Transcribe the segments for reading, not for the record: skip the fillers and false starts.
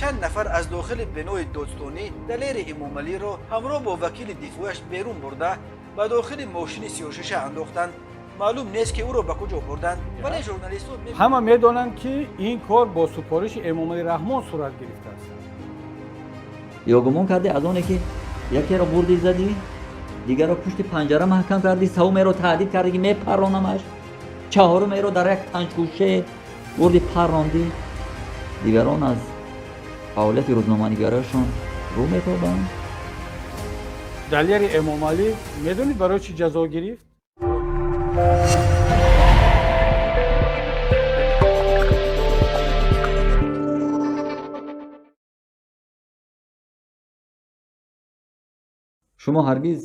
Чанд нафар аз дохили бинои додстонӣ Далери Эмомалиро ҳамроҳ бо вакили дифояш берун бурда, ба дохили мошини сиёшиша андохтанд. Маълум нест, ки ӯро ба куҷо бурданд, вале журналистҳо Ҳама медонанд, ки ин кор бо супориши Эмомалӣ Раҳмон сурат гирифтааст. Ё гумон кардӣ, аз оне ки якеро бурдӣ задӣ, дигарро пушти панҷара маҳкам кардӣ, севумеро таҳдид кардӣ, ки мепарронамаш, чаҳорумеро дар як панҷгӯше бурдӣ паррондӣ, дигарон аз фаъолияти рӯзноманигариашон рӯ метобанд? Далери Эмомалӣ, медонед, барои чӣ ҷазо гирифт? Шумо ҳаргиз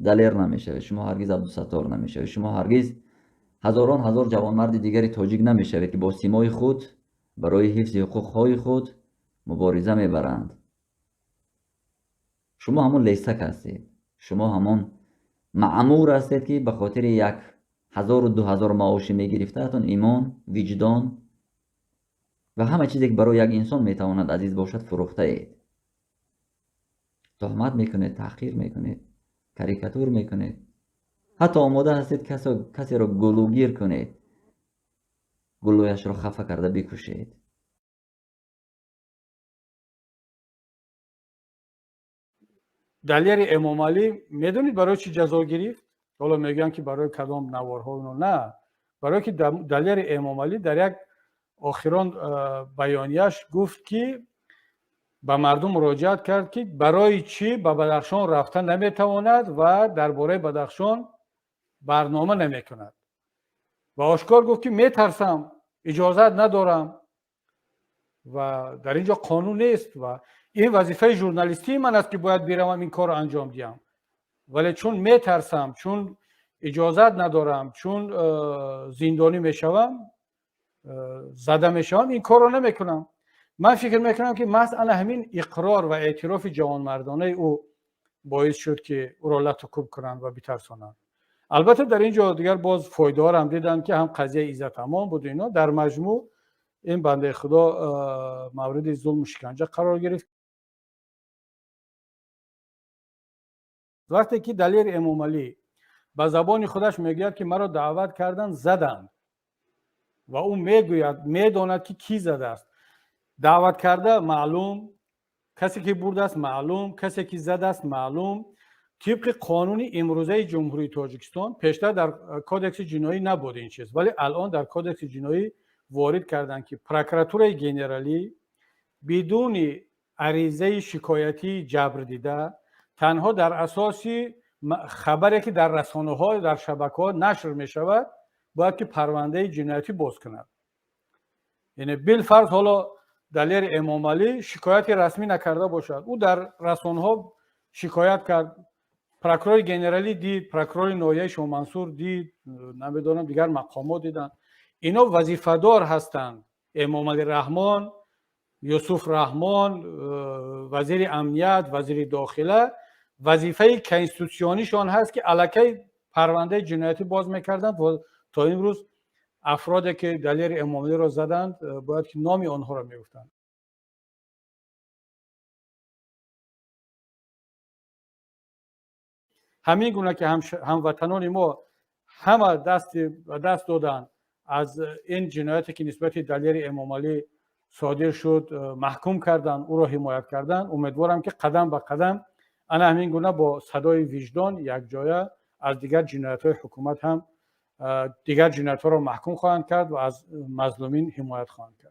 Далер намешавед, шумо ҳаргиз Абдусаттор намешавед, шумо ҳаргиз ҳазорон ҳазор ҷавонмарди дигари тоҷик намешавед, ки бо симои худ барои ҳифзи ҳуқуқҳои худ мубориза мебаранд. Шумо ҳамон лесак ҳастед, шумо ҳамон маъмур ҳастед, ки ба хотири 1000-2000 маоши мегирифтаатон имон, виҷдон ва ҳама чизе, ки барои як инсон метавонад азиз бошад, фурӯхтаед. Туҳмат мекунед, таҳқир мекунед, карикатур мекунед, ҳатто омода ҳастед касеро гулӯгир кунед, гулӯяшро хафа карда бикушед. Далери Эмомалӣ, медонед, барои чӣ ҷазо гирифт? Ҳоло мегӯянд, ки барои кадом наворҳо. На, барое ки Далери Эмомалӣ дар як охирон баёнияш гуфт, ки ба мардум муроҷиат кард, ки барои чӣ ба Бадахшон рафта наметавонад ва дар бораи Бадахшон барнома намекунад, ва ошкор гуфт, ки метарсам, иҷозат надорам ва дар ин ҷо қонун нест ва ин вазифаи журналистии ман аст, ки бояд биравам, ин корро анҷом диҳам, вале чун метарсам, чун иҷозат надорам, чун зиндонӣ мешавам, зада мешавам, ин корро намекунам. Ман фикр мекунам, ки маҳз ана ҳамин иқрор ва эътирофи ҷавонмардонаи ӯ боис шуд, ки ӯро лату кӯб кунанд ва битарсонанд. Албатта, дар ин ҷо дигар боз фоидаҳоро диданд, ки ҳам қазияи Иззатамон буд. Ино дар маҷмӯъ ин бандаи худо мавриди зулму шиканҷа қарор гирифт. Вақте ки Далер Эмомалӣ ба забони худаш мегӯяд, ки маро даъват карданд, заданд, ва ӯ мегӯяд, медонад, ки кӣ задааст, даъват карда маълум, касе ки бурдааст маълум, касе ки задааст маълум. Тибқи қонуни имрӯзаи Ҷумҳурии Тоҷикистон, пештар дар кодекси ҷиноӣ набуд ин чиз, вале алон дар кодекси ҷиноӣ ворид карданд, ки прокуратураи генералӣ бидуни аризаи шикоятии ҷабрдида, танҳо дар асоси хабаре, ки дар расонаҳо, дар шабакаҳо нашр мешавад, бояд ки парвандаи ҷиноятӣ боз кунад. Яъне, билфарз, ҳоло Далери Эмомалӣ шикояти расмӣ накарда бошад, ӯ дар расонаҳо шикоят кард, прокурори генералӣ дид, прокурори ноҳияи Шомансур дид, намедонам, дигар мақомот диданд. Ино вазифадор ҳастанд: Эмомалӣ Раҳмон, Юсуф Раҳмон, вазири амният, вазири дохила. Вазифаи конститутсионишон ҳаст, ки аллакай парвандаи ҷиноятӣ боз мекарданд ва то имрӯз афроде, ки Далери Эмомалиро заданд, бояд ки номи онҳоро мегуфтанд. Ҳамин гуна ки ҳамватанони мо ҳама дасти ба даст доданд, аз ин ҷинояте, ки нисбати Далери Эмомалӣ содир шуд, маҳкум карданд, ӯро ҳимоят карданд, умедворам, ки қадам ба қадам ана ҳамин гуна бо садои виҷдон якҷоя аз дигар ҷиноятҳои ҳукумат ҳам дигар ҷиноятҳоро маҳкум хоҳанд кард ва аз мазлумин ҳимоят хоҳанд кард.